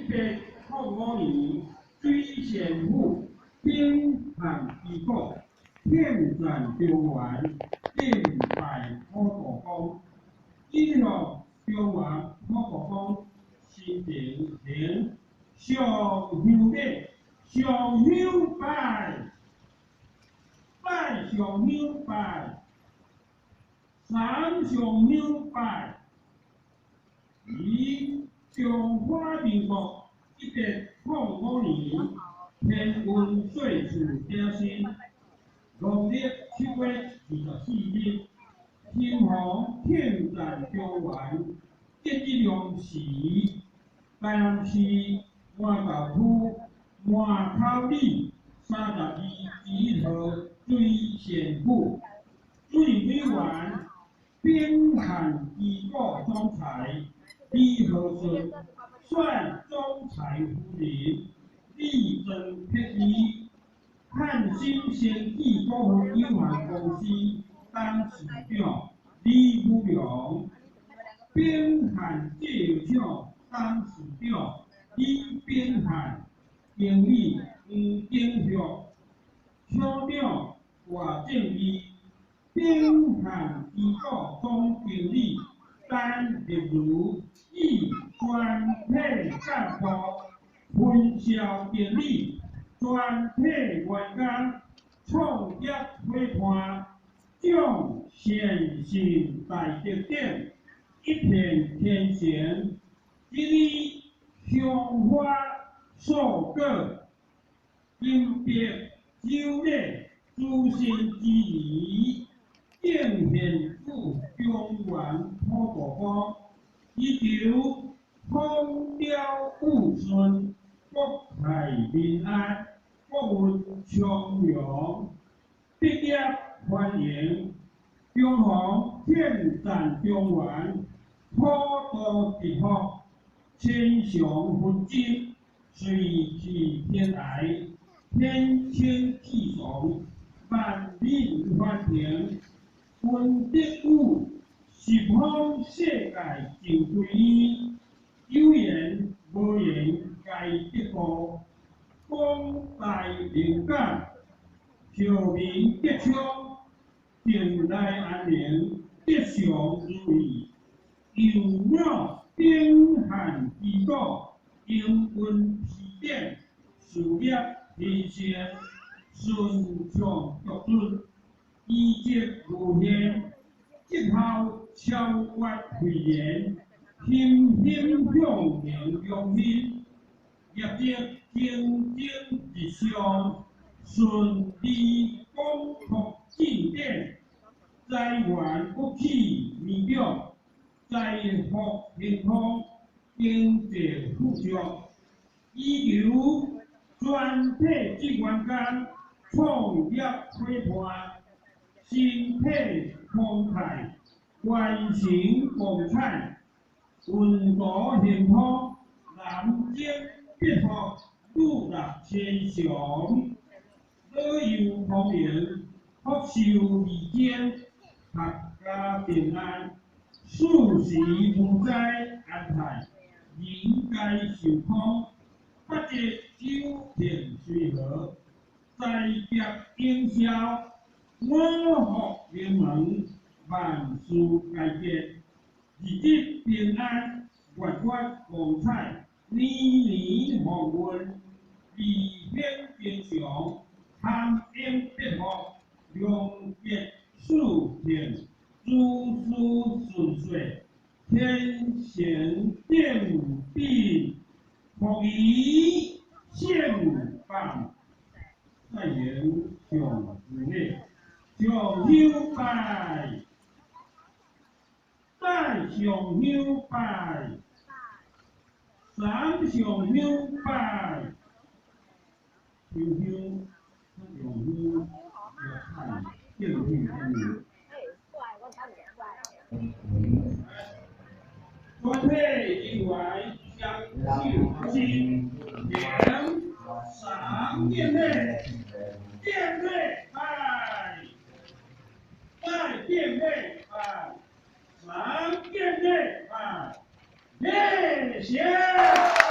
105年，水仙府秉翰旗鼓，遍赞中原，敬拜普渡公，以向中原普渡公神前行上香禮，上香拜，拜上香拜，三上香拜，於中華民國105年天文歲數庚申，農曆7月24日，欣逢庆赞中原節日良時，台南市麻豆區麻口里32之1號水仙府主任委員秉翰旗鼓總裁李和順選總裁夫人李莊碧儀，漢森生技股份有限公司董事長李武良，秉翰製藥廠董事長李秉翰，經理黃景玉，廠長賴正義，秉翰旗鼓總經理陳立如，與全體幹部、分銷經理、全體員工創業夥伴，眾善信大德等，一片虔誠，一禮香花素果，金箔酒禮，諸神之儀，敬獻予中原普渡公，以求風調雨順，國泰民安，國運昌隆，百業繁榮，中皇慶讚中原，普渡祈福，千祥福金，隨去天涯，天清氣爽，萬民歡騰，溫德宇十方世界淨歸依，有緣無緣皆得度，廣大靈感，壽民吉昌，定來安寧，吉祥如意，佑我秉翰旗鼓，營運起點，事業興盛，順暢獨尊，醫疾無限，績效超越肺炎，欣欣向榮良心，業績蒸蒸日上，順利廣拓進展，財源福氣綿長，財福亨通，經濟富足，以求全體職員工創業夥伴，身體康泰，完成光彩，運途亨通，南征北福，女樂千祥，老幼康寧，福壽彌堅，闔家平安，四時無災安泰，人皆壽康，八節九平隨和，財劫永消，五福臨門，萬事皆吉，日日平安，月月光彩，年年鴻運，利顯吉祥，含恩得福，良吉四平，諸事順遂，天成正品，福儀聖放，再行上香禮，上香拜，拜上香拜，三上香拜，上香用香來看敬獻天主。全體人員雙手心連三殿禮，殿禮拜，拜殿禮拜，三殿禮拜，禮謝。